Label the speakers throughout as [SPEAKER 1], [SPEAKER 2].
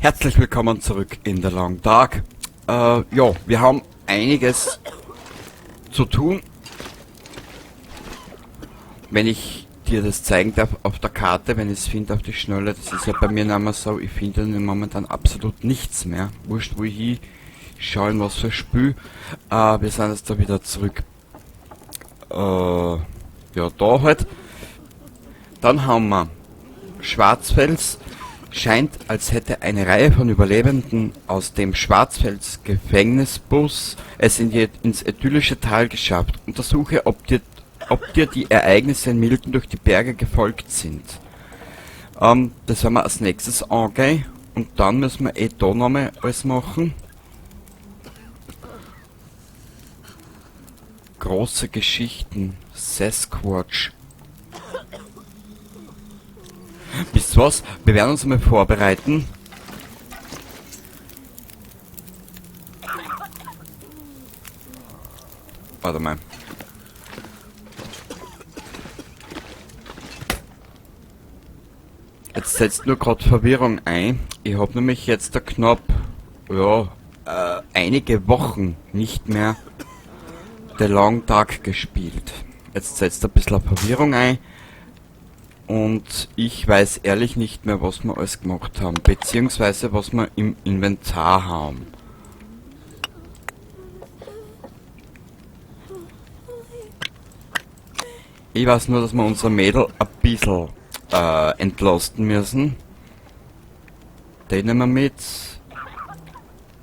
[SPEAKER 1] Herzlich willkommen zurück in The Long Dark. Ja, wir haben einiges zu tun. Wenn ich dir das zeigen darf auf der Karte, wenn ich es finde auf die Schnelle, das ist ja bei mir nicht mehr so, ich finde momentan absolut nichts mehr. Wurscht, wo ich hin schaue, in was für Spiel. Wir sind jetzt da wieder zurück. Ja, da halt. Dann haben wir Schwarzfels. Scheint, als hätte eine Reihe von Überlebenden aus dem Schwarzfels-Gefängnisbus es ins idyllische Tal geschafft. Untersuche, ob dir die Ereignisse in Milton durch die Berge gefolgt sind. Das werden wir als nächstes angehen. Und dann müssen wir da nochmal alles machen. Große Geschichten. Sasquatch. Wisst ihr was? Wir werden uns mal vorbereiten. Warte mal. Jetzt setzt nur grad Verwirrung ein. Ich hab nämlich jetzt da knapp, ja, einige Wochen nicht mehr The Long Dark gespielt. Jetzt setzt ein bisschen Verwirrung ein. Und ich weiß ehrlich nicht mehr, was wir alles gemacht haben, beziehungsweise was wir im Inventar haben. Ich weiß nur, dass wir unser Mädel ein bisschen entlasten müssen. Den nehmen wir mit.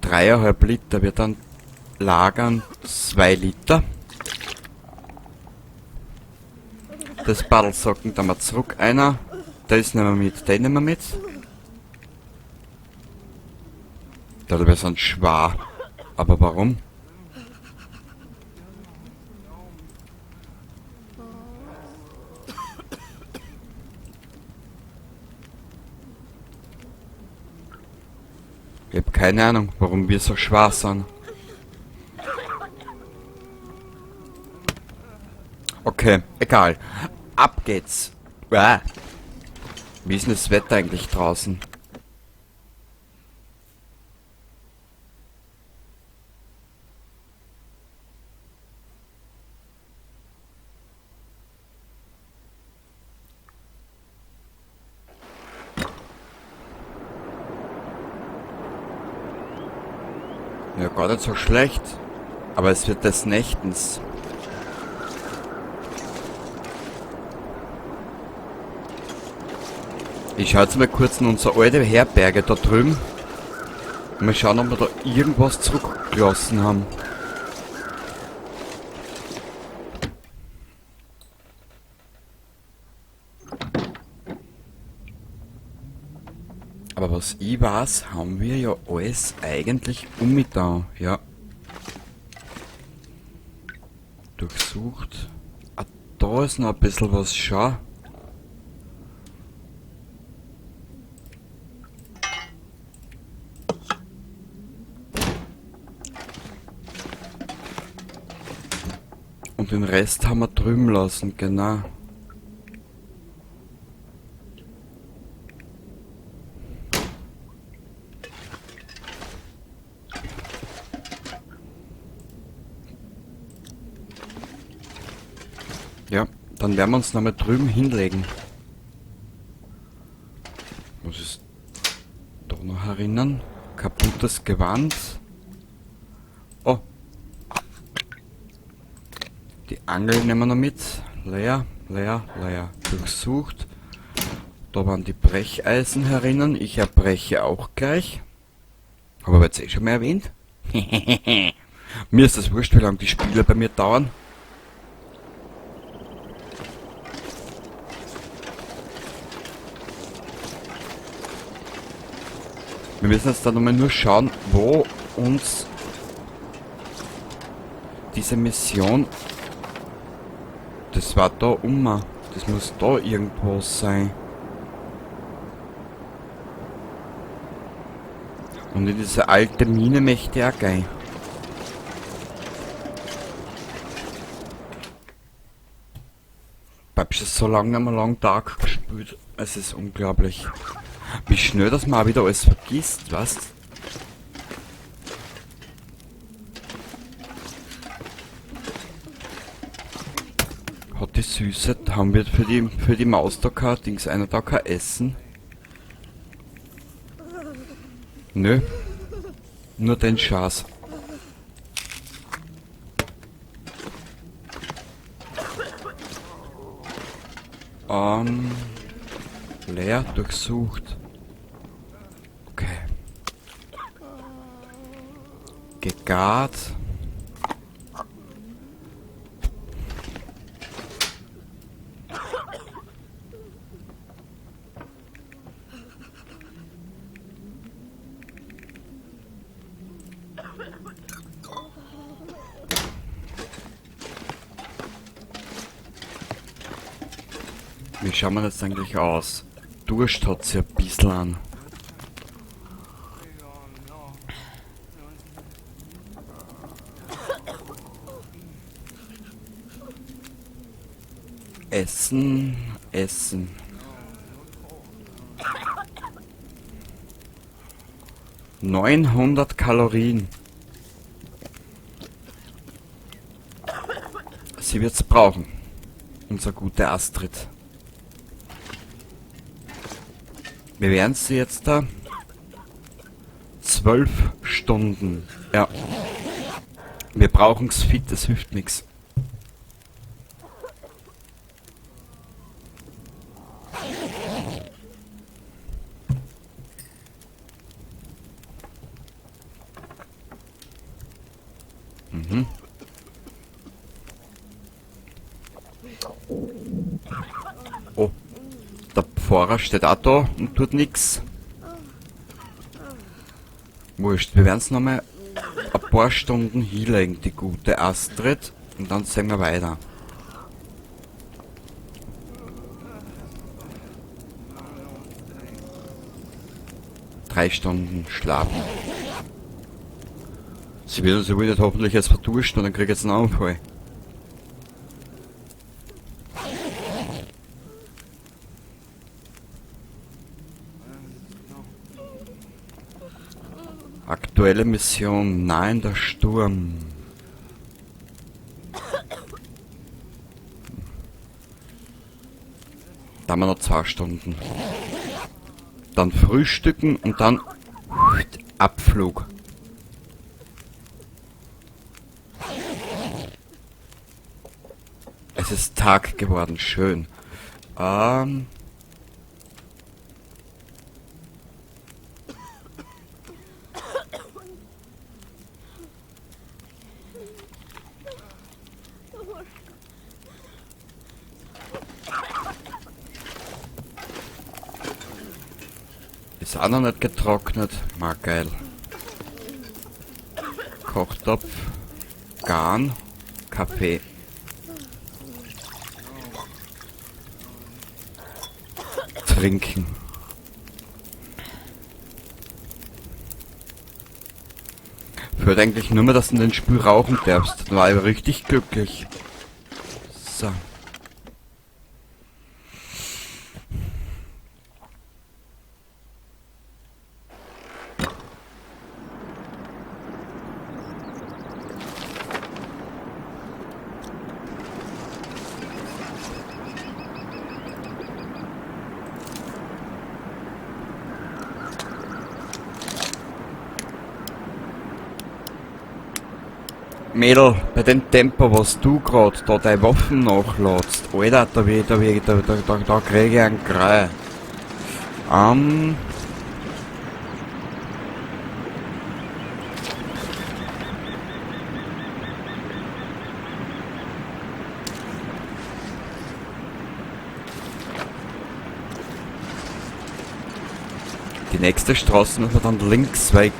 [SPEAKER 1] 3,5 Liter, wir dann lagern 2 Liter. Das Baddelsocken da mal zurück einer. Das nehmen wir mit, den nehmen wir mit. Da wir sind schwer. Aber warum? Ich hab keine Ahnung, warum wir so schwer sind. Okay, egal. Ab geht's. Bäh. Wie ist denn das Wetter eigentlich draußen? Ja, gar nicht so schlecht. Aber es wird des Nächtens. Ich schau jetzt mal kurz in unsere alte Herberge da drüben. Mal schauen, ob wir da irgendwas zurückgelassen haben. Aber was ich weiß, haben wir ja alles eigentlich umgetan. Ja. Durchsucht. Ah, da ist noch ein bisschen was, schau. Und den Rest haben wir drüben lassen, genau. Ja, dann werden wir uns nochmal drüben hinlegen. Muss ich da noch erinnern? Kaputtes Gewand. Oh. Die Angel nehmen wir noch mit. Leer, leer, leer. Durchsucht. Da waren die Brecheisen herinnen. Ich erbreche auch gleich. Habe aber jetzt eh schon mal erwähnt. Mir ist das wurscht, wie lange die Spiele bei mir dauern. Wir müssen jetzt da nochmal nur schauen, wo uns diese Mission... Das war da um. Das muss da irgendwo sein. Und in diese alte Mine möchte ich auch gehen. Ich hab schon so lange nicht mehr Long Dark gespielt. Es ist unglaublich. Wie schnell, dass man auch wieder alles vergisst, weißt? Hat die Süße, haben wir für die Maus da kein Dings, einer da kein Essen? Nö. Nur den Schatz. Leer durchsucht. Okay. Gegart. Wie schauen wir das eigentlich aus? Durst hat sie ein bisschen an. Essen, Essen. 900 Kalorien. Sie wird's brauchen. Unser gute Astrid. Wir werden sie jetzt da 12 Stunden. Ja. Wir brauchen's fit, das hilft nix. Mhm. Oh. Der Pfarrer steht auch da und tut nix. Wurscht, wir werden's nochmal ein paar Stunden hinlegen, die gute Astrid. Und dann sehen wir weiter. 3 Stunden schlafen. Sie wird uns ja wohl nicht hoffentlich jetzt verdursten und dann krieg ich jetzt einen Anfall. Aktuelle Mission, nahender Sturm. Da haben wir noch 2 Stunden. Dann frühstücken und dann Abflug. Es ist Tag geworden, schön. Ist auch noch nicht getrocknet. Mal geil. Kochtopf, Garn, Kaffee. Trinken. Fehlt eigentlich nur mehr, dass du in den Spül rauchen darfst. Dann war ich richtig glücklich. So. Mädel, bei dem Tempo, was du grad da deine Waffen nachladst, Alter, da krieg ich einen Grei. Die nächste Straße müssen wir dann links weg.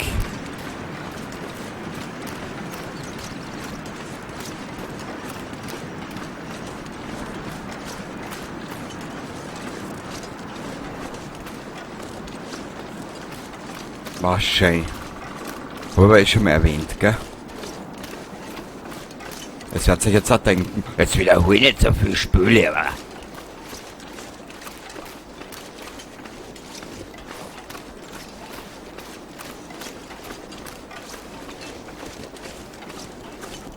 [SPEAKER 1] War schön. Hab ich aber eh schon mal erwähnt, gell? Es wird sich jetzt auch denken, jetzt wiederhol ich nicht so viel Spüle, aber.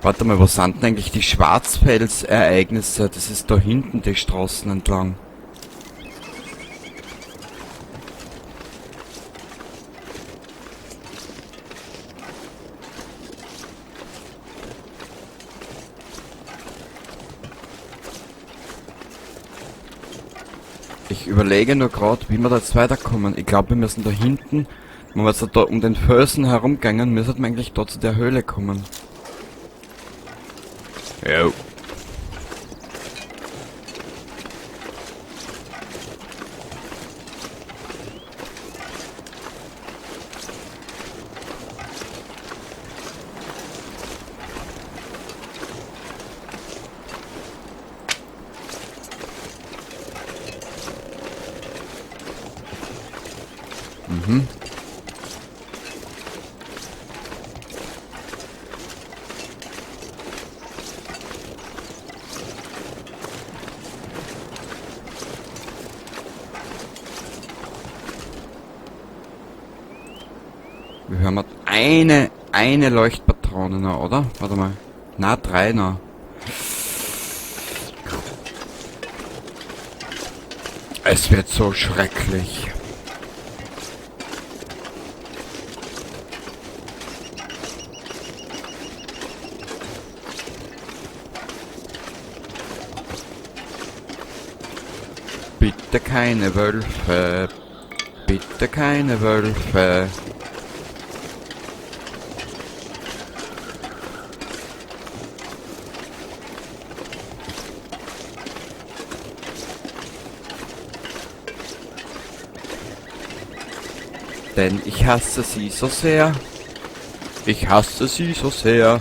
[SPEAKER 1] Warte mal, wo sind denn eigentlich die Schwarzfels-Ereignisse? Das ist da hinten die Straßen entlang. Ich überlege nur grad, wie wir da jetzt weiterkommen. Ich glaub, wir müssen da hinten, wenn wir jetzt da um den Felsen herumgängen, müssen wir eigentlich da zu der Höhle kommen. Jo. Mhm. Wir haben eine Leuchtpatrone noch, oder? Warte mal. Na, 3 noch. Es wird so schrecklich. Bitte keine Wölfe. Bitte keine Wölfe. Denn ich hasse sie so sehr. Ich hasse sie so sehr.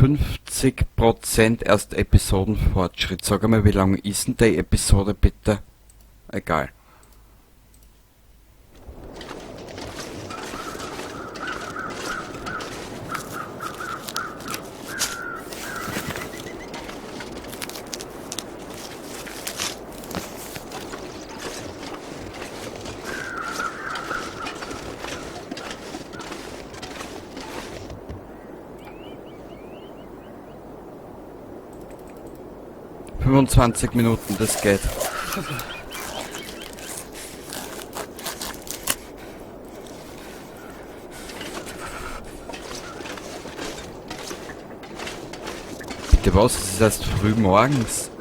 [SPEAKER 1] 50% erst Episodenfortschritt. Sag einmal, wie lang ist denn die Episode bitte? Egal. 25 Minuten, das geht. Bitte was? Es ist erst früh morgens.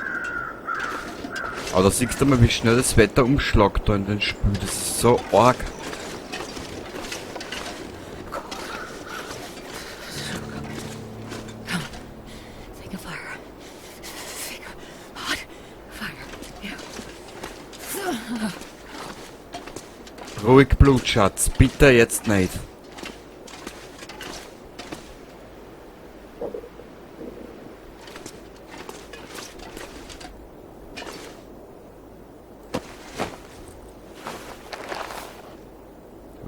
[SPEAKER 1] Aber da siehst du mal, wie schnell das Wetter umschlagt da in den Spiel. Das ist so arg. Ruhig Blutschatz, bitte jetzt nicht.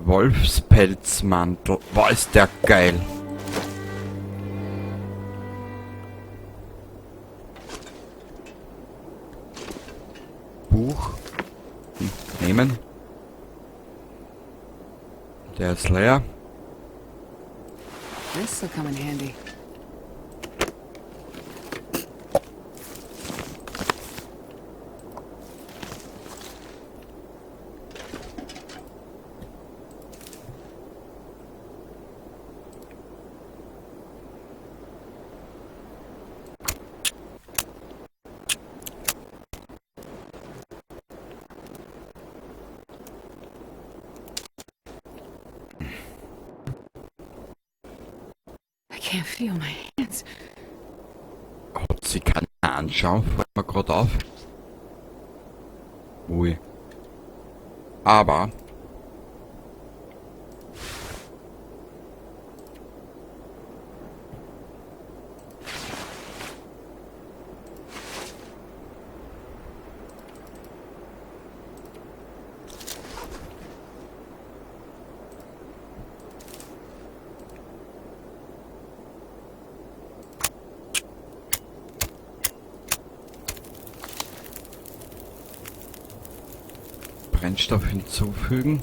[SPEAKER 1] Wolfspelzmantel. Boah, ist der geil. Buch. Nehmen. Der ist leer.
[SPEAKER 2] This will come in handy. Can't feel my hands.
[SPEAKER 1] Hat sie keine anschauen, fällt mir grad auf. Ui. Aber Brennstoff hinzufügen.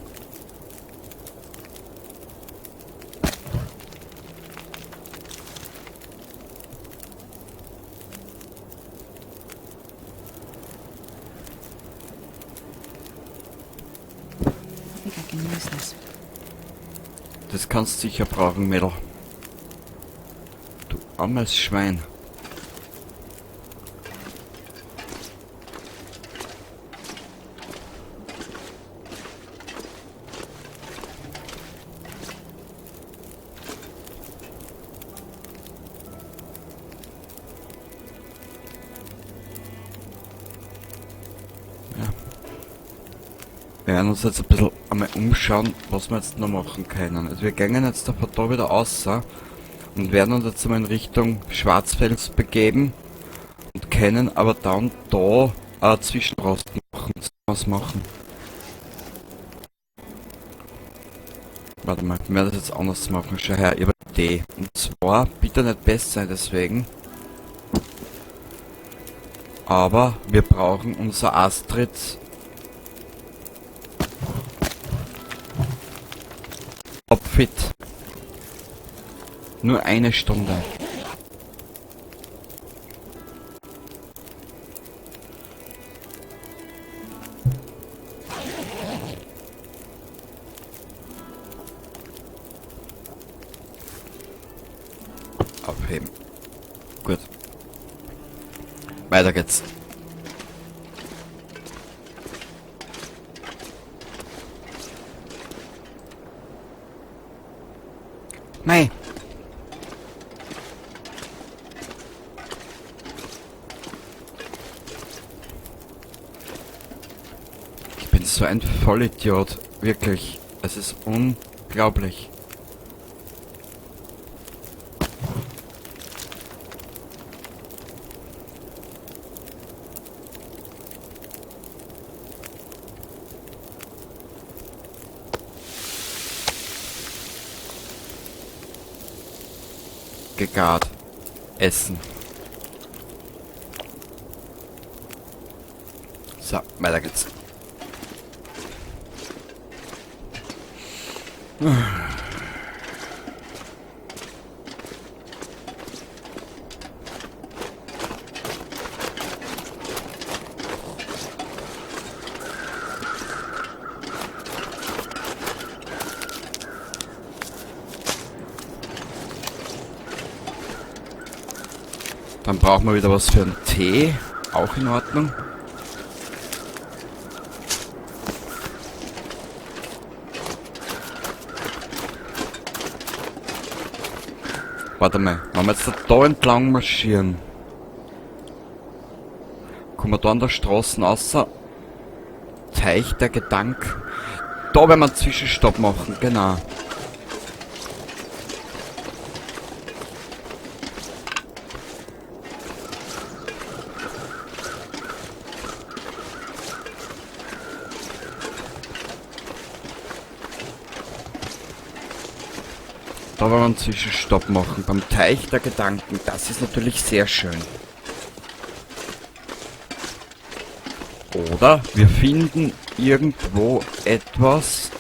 [SPEAKER 2] I think I can use this.
[SPEAKER 1] Das kannst du sicher brauchen, Mädel. Du armes Schwein. Wir werden uns jetzt ein bisschen einmal umschauen, was wir jetzt noch machen können. Also wir gehen jetzt da von da wieder raus und werden uns jetzt einmal in Richtung Schwarzfels begeben und können aber dann da Zwischenrast machen. Was machen. Warte mal, wir werden das jetzt anders machen. Schau her, ich hab eine Idee. Und zwar, bitte nicht best sein deswegen. Aber wir brauchen unser Astrid Outfit. Nur eine Stunde. Abheben. Gut. Weiter geht's. Mei. Ich bin so ein Vollidiot. Wirklich. Es ist unglaublich. Gegart. Essen. So, weiter geht's. Dann brauchen wir wieder was für einen Tee. Auch in Ordnung. Warte mal, wenn wir jetzt da entlang marschieren, kommen wir da an der Straße raus. Teich der Gedanken. Da werden wir einen Zwischenstopp machen, genau. Da wollen wir einen Zwischenstopp machen, beim Teich der Gedanken. Das ist natürlich sehr schön. Oder wir finden irgendwo etwas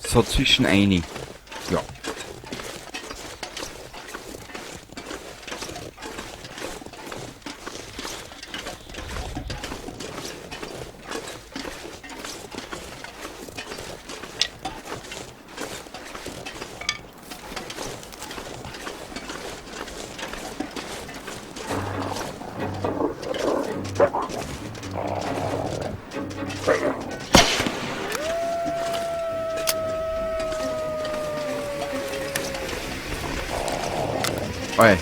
[SPEAKER 1] so zwischen eini. Ja. Oi.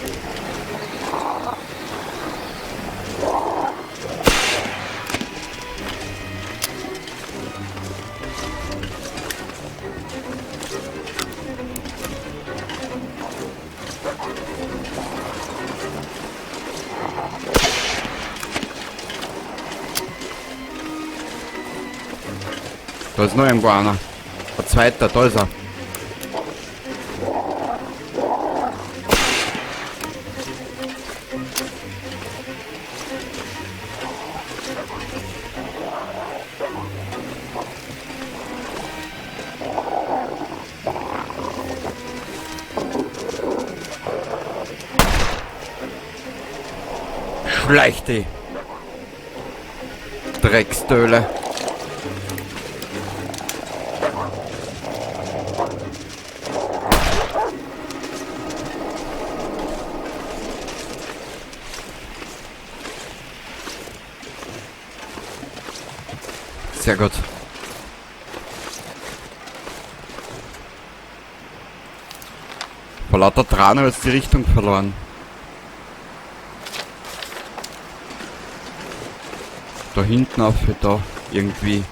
[SPEAKER 1] Da ist noch irgendwo einer. Ein zweiter, da ist er. Schleich dich! Dreckstöle. Sehr gut. Vor lauter Tran habe ich jetzt die Richtung verloren. Da hinten auf, da irgendwie.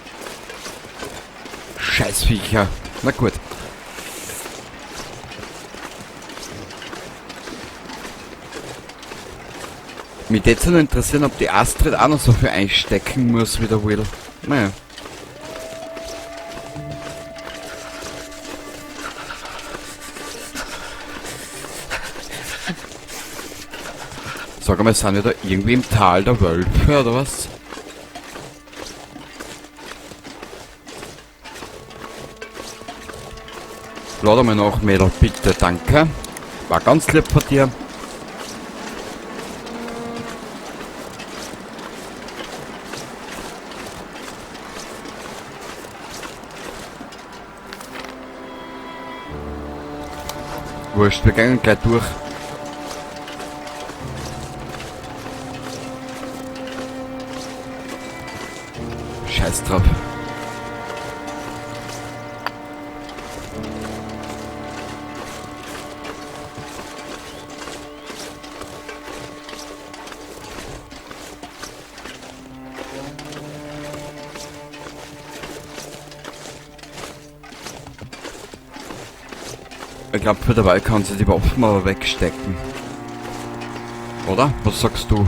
[SPEAKER 1] Scheißviecher. Na gut. Mich würde jetzt noch interessieren, ob die Astrid auch noch so viel einstecken muss wie der Will. Naja. Sag mal, sind wir da irgendwie im Tal der Wölfe oder was? Lade mal nach, Mädel, bitte, danke. War ganz lieb von dir. Wurscht, wir gehen gleich durch. Scheiß drauf. Ich glaub, für dabei kann sie die Waffen aber wegstecken. Oder? Was sagst du?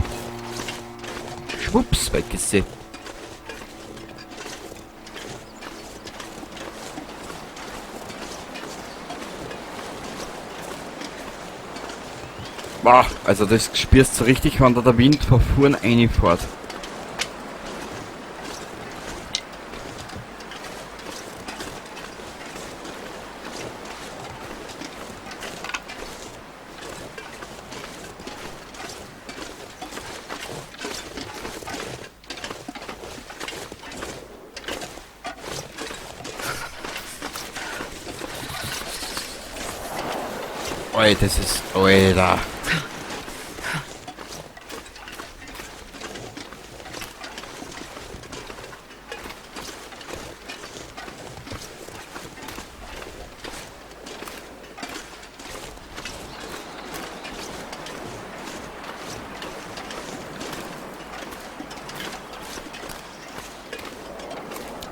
[SPEAKER 1] Schwupps, weg ist sie. Boah, also das spürst du richtig, wenn da der Wind von vorn reinfährt. Oi, das ist... Alter.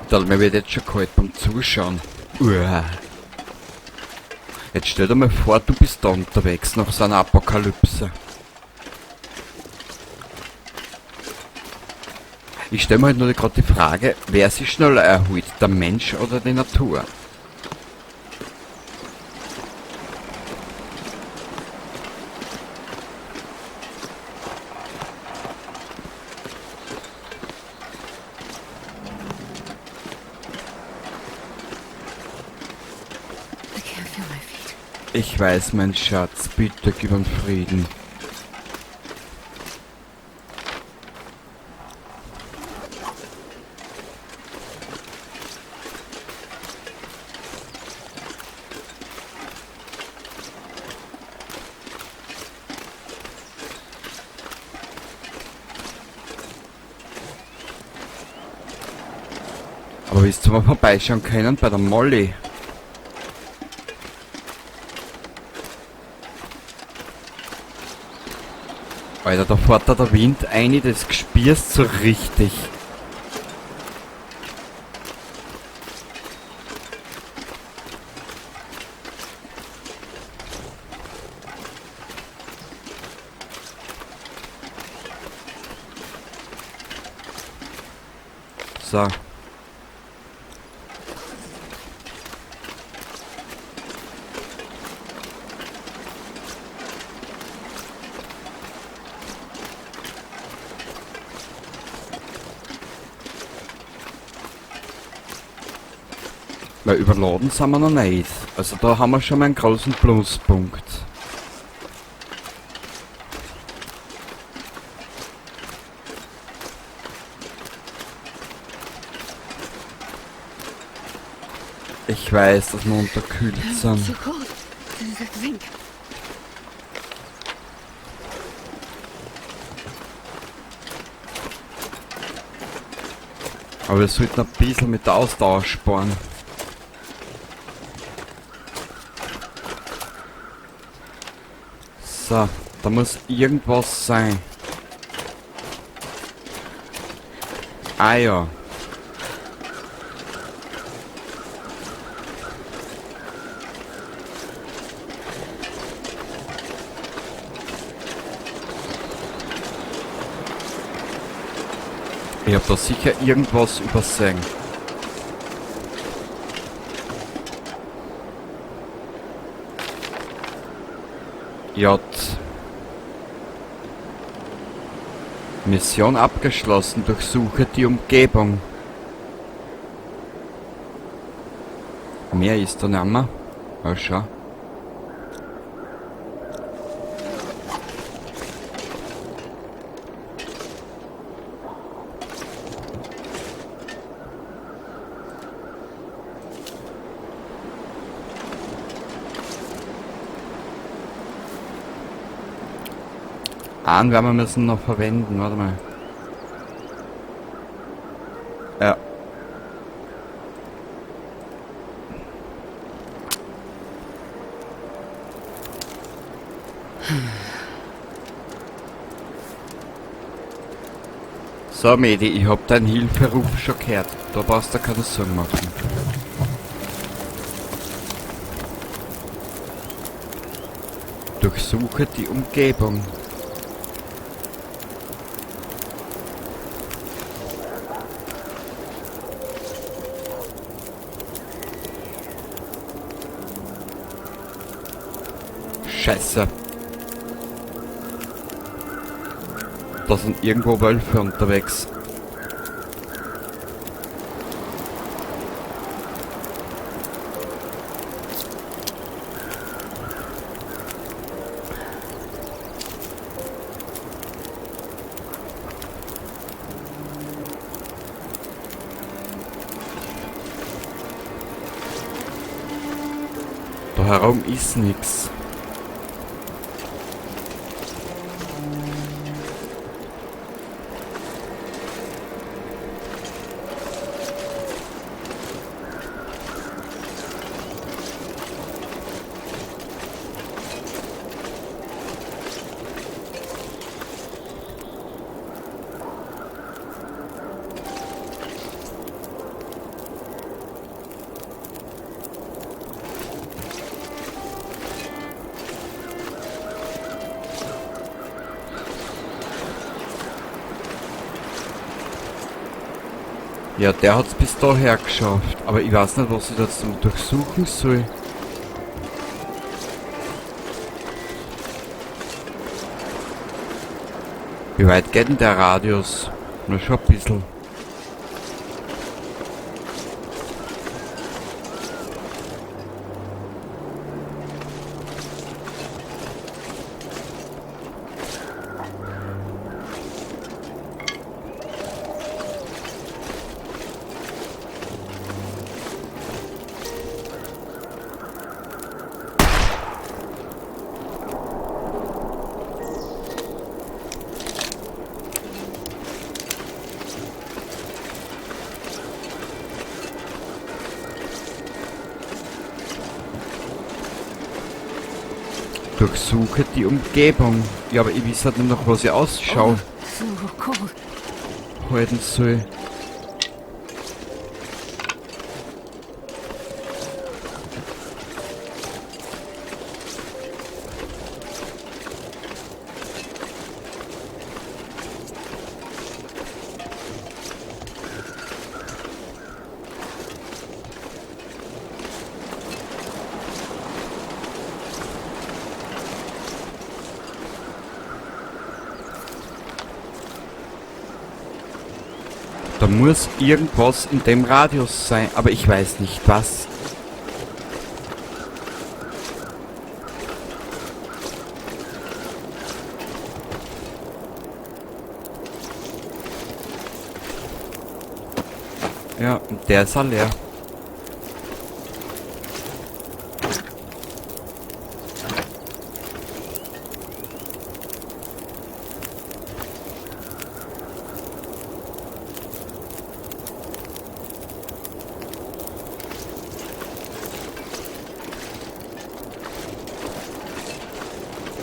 [SPEAKER 1] Da, mir wird jetzt schon kalt beim Zuschauen. Uah. Jetzt stell dir mal vor, du bist da unterwegs nach so einer Apokalypse. Ich stell mir halt nur grad die Frage, wer sich schneller erholt, der Mensch oder die Natur? Ich weiß, mein Schatz, bitte gib uns Frieden. Aber willst du mal vorbeischauen können bei der Molly? Alter, da fährt da der Wind ein, das spürst so richtig. So. Weil überladen sind wir noch nicht. Also da haben wir schon mal einen großen Pluspunkt. Ich weiß, dass wir unterkühlt sind.
[SPEAKER 2] So cold. Think.
[SPEAKER 1] Aber wir sollten ein bisschen mit der Ausdauer sparen. So, da muss irgendwas sein. Ah ja. Ich hab da sicher irgendwas übersehen. J. Mission abgeschlossen. Durchsuche die Umgebung. Mehr ist da nicht mehr. Ja, schau. Einen werden wir müssen noch verwenden, warte mal. Ja. So, Medi, ich hab deinen Hilferuf schon gehört. Da brauchst du keine Sorgen machen. Durchsuche die Umgebung. Scheiße. Da sind irgendwo Wölfe unterwegs. Da herum ist nix. Ja, der hat's bis daher geschafft, aber ich weiß nicht, was ich da jetzt durchsuchen soll. Wie weit geht denn der Radius? Nur schon ein bisschen. Durchsuche die Umgebung. Ja, aber ich weiß halt nicht noch, was ich Ausschau halten soll. Da muss irgendwas in dem Radius sein, aber ich weiß nicht was. Ja, und der ist auch leer.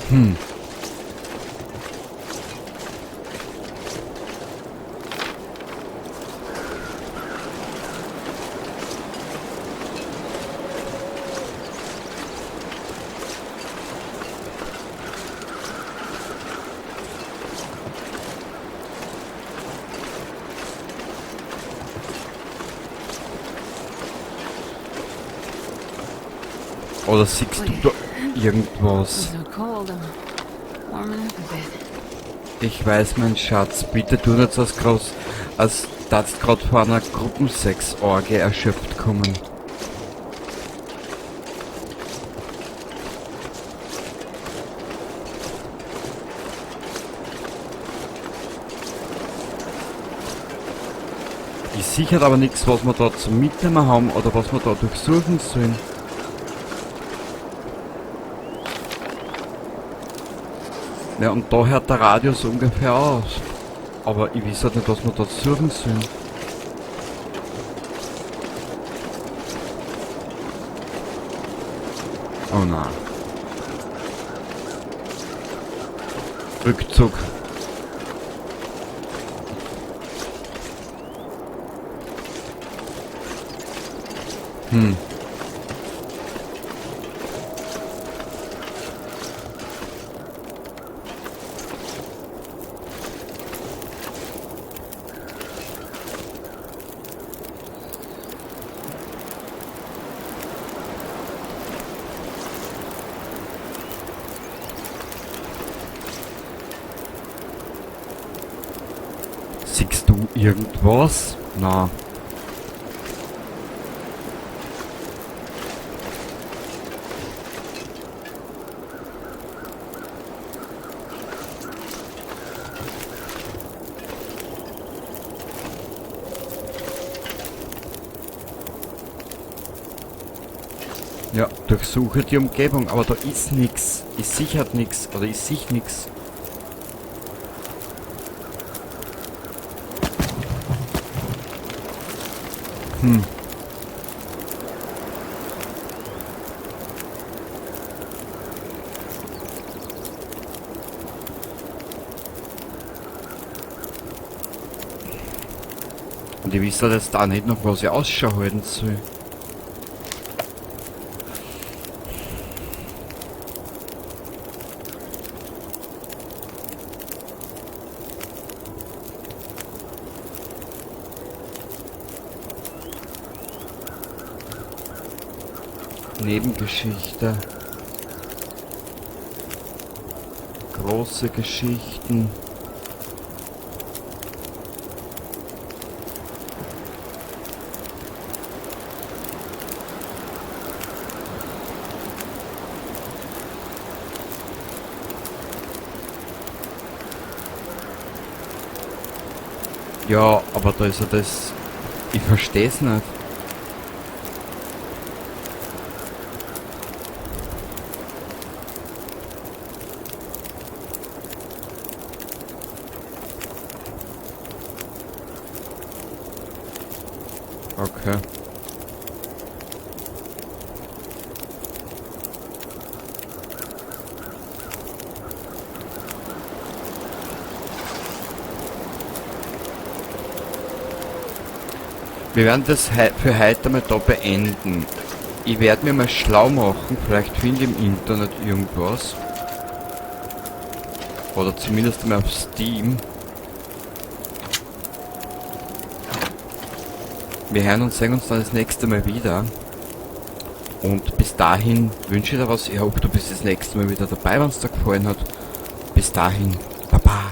[SPEAKER 1] Hm. Oder siehst du da irgendwas? Ich weiß, mein Schatz, bitte tu nicht so groß, als darfst grad vor einer Gruppensex-Orgie erschöpft kommen. Ich sichert aber nichts, was wir da zum Mitnehmen haben oder was wir da durchsuchen sollen. Ja, und da hört der Radius ungefähr aus. Aber ich weiß halt nicht, was wir da suchen sollen. Oh nein. Rückzug. Hm. Siehst du irgendwas? Na. Ja, durchsuche die Umgebung, aber da ist nix. Ist sicher nix oder ist sich nix. Hm. Und ich weiß jetzt da nicht noch, was ich Ausschau halten soll. Nebengeschichte. Große Geschichten. Ja, aber da ist ja das... Ich versteh's nicht. Okay. Wir werden das für heute mal da beenden. Ich werde mir mal schlau machen, vielleicht finde ich im Internet irgendwas. Oder zumindest mal auf Steam. Wir hören und sehen uns dann das nächste Mal wieder. Und bis dahin wünsche ich dir was. Ich hoffe, du bist das nächste Mal wieder dabei, wenn es dir gefallen hat. Bis dahin, baba.